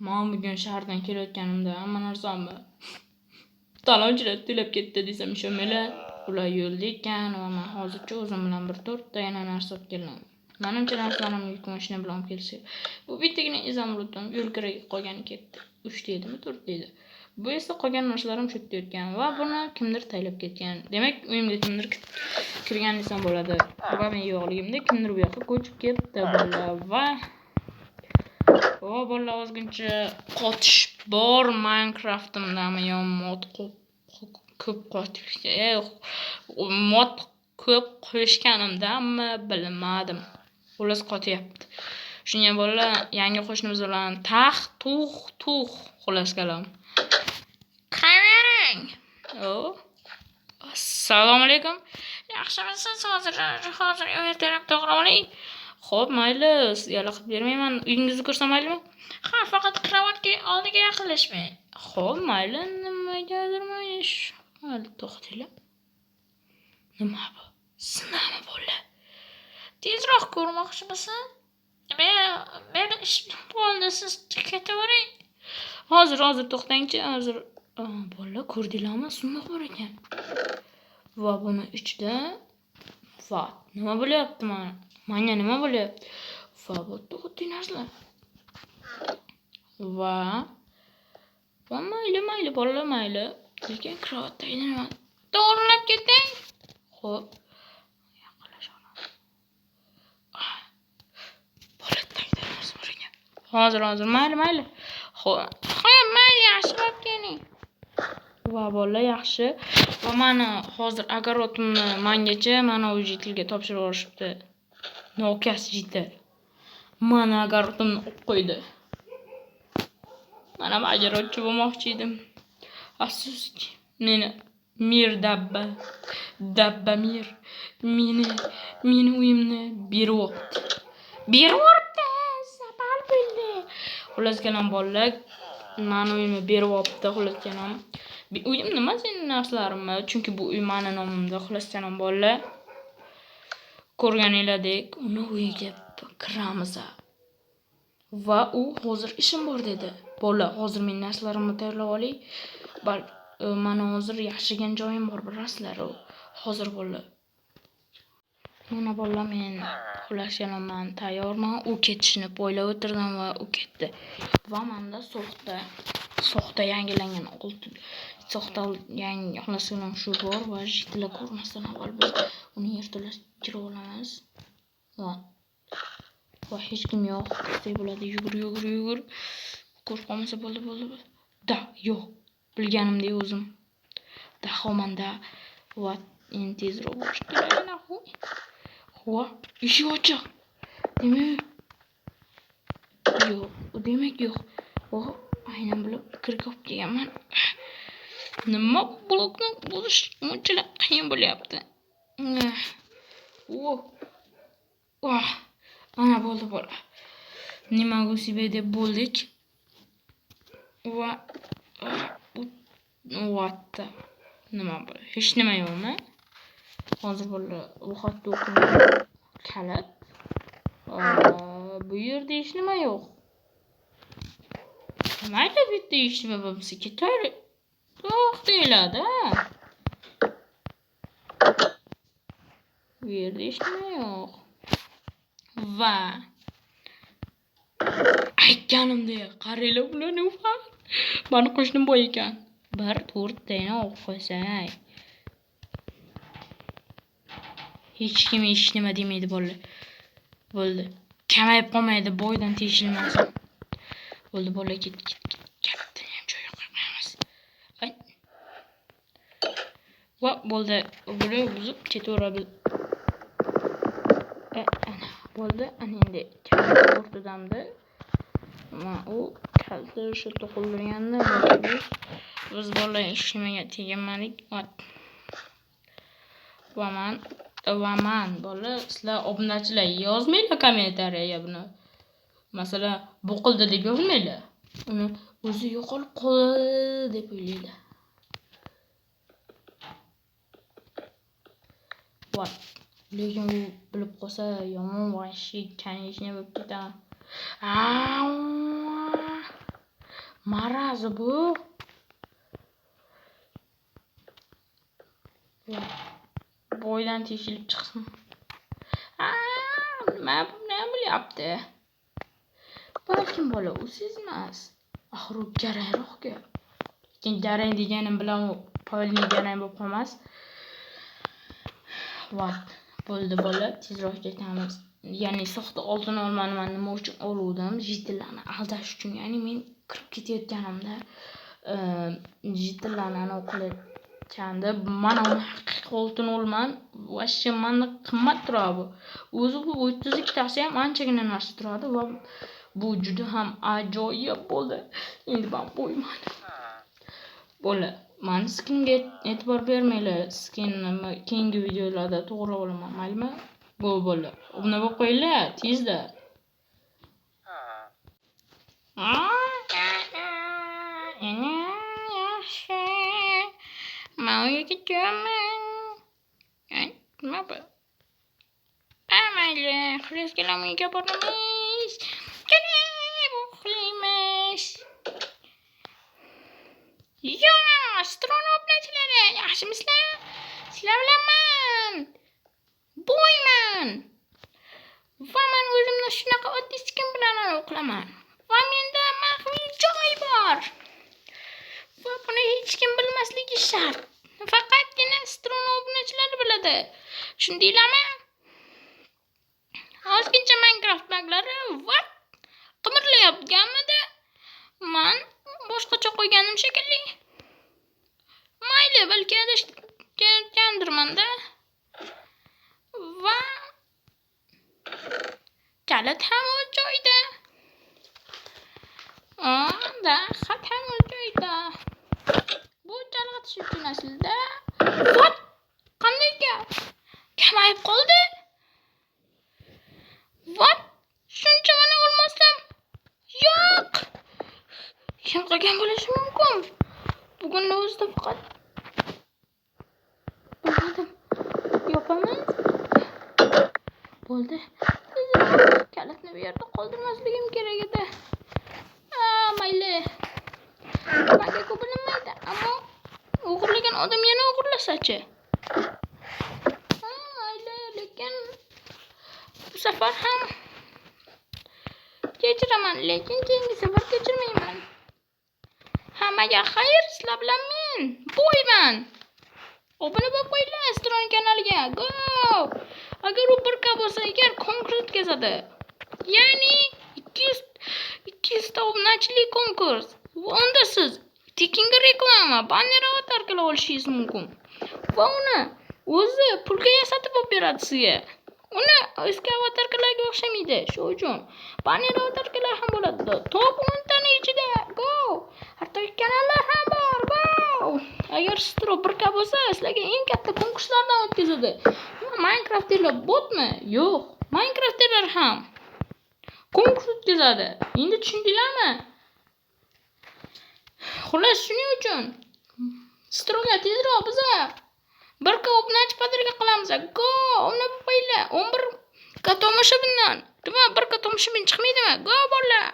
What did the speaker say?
Men bugun shahardan kelayotganimda hamma narsamni talonchilar to'lab ketdi desam ishonmanglar. Ular yo'lda ekan va men hozircha o'zim bilan bir to'rtta yana narsa olib keldim. Manimcha narsalarimni yuk mashina bilan olib kelsak, bu bittagina izumrudim yo'l kiraga qolgani ketdi. 3 ta edimi, 4 ta edi. Bu esa qolgan narsalarim shu yerda yotgan va buni kimdir taylab ketgan. Demak, uyimga kimdir kirgan desam bo'ladi. Va men yo'qligimda kimdir bu yoqqa ko'chib ketdi bolalar va bolalar ozgincha qotish bor Minecraft'imdami yo mod ko'p qotish, mod ko'p qo'shganimdami bilmadim. Xullas qotyapti. Shunga bolalar yangi qo'shnimiz bilan tax tux tux xullas kalom. Qarang. O. Assalomu alaykum. Yaxshimisiz? Hozir ertalab to'g'ri oling. Xo'p, mayli, sizga qilib bermayman. Uyingizni ko'rsam maylimi? Ha, faqat kravatga oldiga yaqinlashmang. Xo'p, mayli, nimagadir mayli, to'xtanglar. Nima bu? Sinami bolalar? Tezroq ko'rmoqchimisiz? Men ishim bo'ldi, siz ketavering. Hozir to'xtangchi, hozir. Bolalar ko'rdinglarmi? Sundoq bor ekan. Va buni ichida va nima bo'lyapti mana? Manga nima bo'lyapti? Va bu yerda oddiy narsalar. Va mayli bolalar mayli. Lekin kravat tagida nima? To'g'rilab keting. Xo'p. Yaqinlashaman. Bola tagida narsa bor ekan. Hozir mayli. Xo'p, mayli, yaxshi bo'lib keling. Va bolalar yaxshi. Va mani hozir огород imni mangacha mana u житель ga topshirib yuborishibdi. Nokas житель. Mani огород imni olib qo'ydi. Men ham огород chi bo'lmoqchi edim. Afsuski, meni Mir dabba, dabba mir meni uyimni berib yuboribdi. Berib yuboribdi, zapal bo'ldi. Xullas kalom bolalar mani uyimni berib yuboribdi, xullas kalom. Uyim nima seni narsalarimmi? Chunki bu uy mani nomimda, xullas kalom bolalar. Ko'rganinglardek uni uyiga kiramiz. Va u hozir ishim bor dedi. Bolalar, hozir men narsalarimni tayyorlab olay. Mani hozir yashagan joyim bor, bilasizlar u. Hozir bolalar. Mana bolalar men xullas kalom man tayyorman. U ketishini poylab o'tirdim va u ketdi. Va menda soxta yangilangan oltin soxta yangi xullas kalom shu bor va житель lar ko'rmasdan avval biz uni yerto'lasiga kirib olamiz. Va hech kim yo'q desak bo'ladi. Yugur, yugur, yugur. Ko'rib qolmasa bo'ldi, bo'ldi, bo'ldi. Da, yo'q. Bilganimdek o'zim. Daho manda. Va endi tezroq borish kerak. Va eshik ochiq. Demak, yo'q, demak yo'q. Va aynan bilib kirib kelganman. Nima blokni buzish unchalar qiyin bo'lyapti. Oh. Ana bo'ldi bola. Не могу себе deb bo'ldik. Va what the nima bu? Hech nima yo'qmi? Hozir bola ro'yxatda o'qiyman. Kalit. Bu yerda hech nima yo'q. Mayli, bu yerda hech nima bo'lmasa ketaylik. To'xtanglar-da. Bu yerda hech nima yo'q. Va aytganimdek, qaranglar ularni. Mani qo'shnim boy ekan. Bir to'rttagina olib qo'ysak. Hech kim hech nima demaydi bolalar. Bo'ldi. Kamayib qolmaydi, boydan teshilmasin. Bo'ldi bolalar, ket ket ket. Kalitini ham joyiga qo'yib qo'yamiz. Ay. Va bo'ldi. Buni buzib ketaveradi. Ana bo'ldi. Ana endi kalit o'rtadamdi. Ma u kaliti shu yerda qo'ldirganda biz bolalar hech nimaga teginmadik. Va man bola sizlar obunachilar yozmanglar kommentariyaga buni. Masalan, bu qildi deb yozmanglar. Uni o'zi yo'qolib qoldi deb o'ylanglar. What? Lekin u bilib qolsa yomon vahshiy конечно bo'lib ketaman. Marazi bu. Boydan teshilib chiqsin. Nima nima bo'lyapti? Balkim bola u sezmas. Axir u garangroq-ku. Lekin garang deganim bilan u polni garang bo'lib qolmas. Vaqt bo'ldi bola, tezroq ketamiz. Ya'ni soxta oltin olmani man nima uchun oluvdim? Jittillarni aldash uchun. Ya'ni men kirib ketayotganimda jittillarni anavi qilayotganda mana uni haqiqiy oltin olman. Вообще manda qimmat turadi bu. O'zi bu 32 tasi ham anchagina narsa turadi va bu juda ham ajoyib bo'ldi. Endi men boyman. Bola, mani skinga e'tibor bermanglar. Skinni keyingi videolarda to'g'rilab olaman, maylimi? Go bola. Obuna bo'lib qo'yinglar, tezda. Yaxshi. Man uyga ketyapman. Nima bu? Mayli, xullas kalam uyga boramiz. Kelib uxlaymiz. Yo, Strona obunachilari, yaxshimisizlar? Sizlar bilan man boyman. Va man o'zimni shunaqa oddiy skin bilan qilaman. Va menda maxfiy joy bor. Va buni hech kim bilmasligi shart. Faqatgina Strona obunachilari biladi. Tushundinglarmi? Ozgincha Minecraft baglari va qimirlayotganmidi? Man boshqacha qo'yganim shekilli. Mayli, balki adashgandirman-da. Va kalit ham o'z joyida. Da, xat ham o'z joyida. Bu chalg'itish uchun aslida. What? Qanday gap? Kamayib qoldi. What? Shuncha mana olmasam. Yo'q. Kim qilgan bo'lishi mumkin? Bugun o'zida faqat bilmadim. Yopamiz. Bo'ldi. Kalitni bu yerda qoldirmasligim kerak edi. Mayli. Menga ko'p bilinmaydi, ammo o'g'irlagan odam yana o'g'irlasa-chi? Mayli, lekin bu safar ham kechiraman, lekin keyingi safar kechirmayman. Hammaga xayr, sizlar bilan men boyman. Obuna bo'lib qo'yinglar Stron kanaliga. Go! Agar u 1K bo'lsa, agar konkurs o'tkazadi. Ya'ni 200 ta obunachilik konkurs. Unda siz tekinga reklama, banner avatarkalar olishingiz mumkin. Va uni o'zi pulga yasatib olib beradi sizga. Uni eski avatarkalarga o'xshamaydi. Shu uchun banner avatarkalar ham bo'ladi. Top 10 tani ichida. Go! Hatto kanallar ham bor. Go! Agar Stro 1K bo'lsa, sizlarga eng katta konkurslardan o'tkazadi. Minecraftlar botmi? Yo'q. Minecraftlar ham konkurs o'tkazadi. Endi tushundinglarmi? Xullas, shuning uchun Stroga tezroq biza 1K obunachi podarka qilamiz. Go! Obuna bo'lib qo'yinglar. 11K tomoshabindan. Nima 1K tomoshabin chiqmaydimi? Go bolalar.